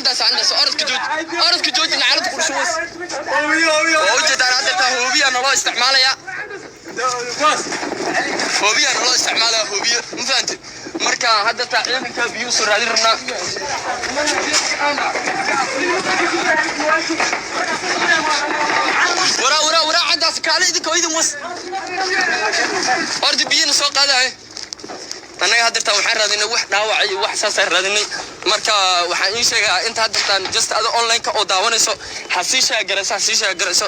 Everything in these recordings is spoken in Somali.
Caddaas, caddaas, orodka jooji, orodka jooji, nacalada ku dhasho was. Waa ujeedaan, hadda taa hoobiyaa naloo isticmaalaya, hoobiyaa naloo isticmaalaya, hoobiyo, ma fahanti? Marka hadda taa ciidanka biyo usoo raadin rabnaa. Waraa, waraa, waraa, caddaas, kaale, idinka idin was, orda biyana soo qaadaya. Annaga haddartaan waxaan raadinay wax dhaawac iyo wax saasaan raadinay. Marka waxaan ii sheegaa inta haddartaan just ada online-ka oo daawanayso, ha sii sheegarayso, ha sii sheegarayso.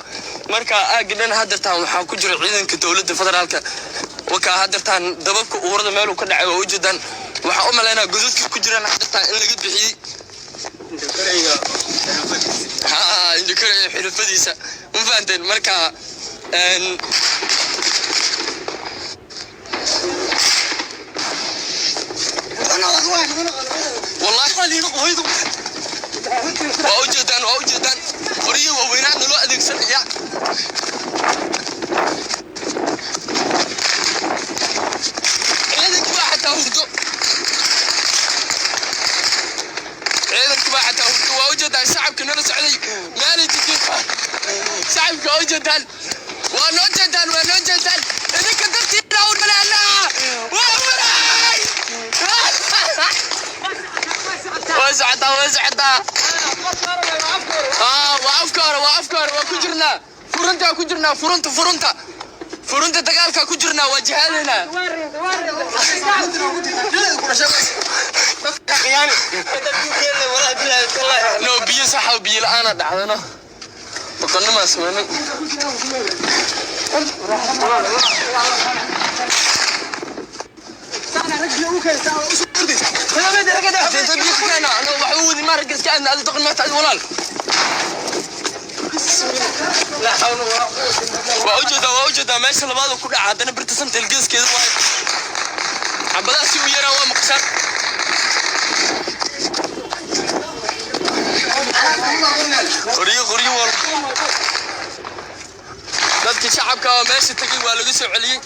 Marka aagga dhan haddartaan waxaa ku jira ciidanka dowladda federaalka. Wakaa haddartaan dababka uurada meeluu ka dhacay, waa ujeedaan. Waxaan u malaynaa godadka ku jiraan haddartaan in laga bixiyey. Ha indhikore xulufadiisa, ma fahanteen? Marka wallahi waa ujeedaan, waa ujeedaan, qoryo waaweynaa naloo adeegsanaya. Ciidankii baa xataa hurdo, ciidankii baa xataa hurdo, waa ujeedaan. Shacabka nala socday meelay jijiifaan shacabka, waa ujeedaan, waa noo jeedaan, waa noo jeedaan. Idinka dartiina u dhaleena waa waray. Way socotaa, way socotaa. Waa afka hore, waa afka hore, waa ku jirnaa furuntaa, ku jirnaa furunta, furunta, furunta dagaalkaa ku jirnaa, waa jihaadaynaa. No biyo saxa, biyo la-aana dhacdano, boqonnimaa sameynay. Inta biyo ka keena ano wax u wadin, maa ragga iska aadna, adi doqon maata walaal. Waa ujeedaa, waa ujeedaa, meesha labaad oo ku dhaca haddana birta Samtel geeskeeda waayo. Xabadaha si u yaraa waa maqsaan. Qoryo, qoryo walba dadka shacabka oo meesha tegay waa laga soo celiyey.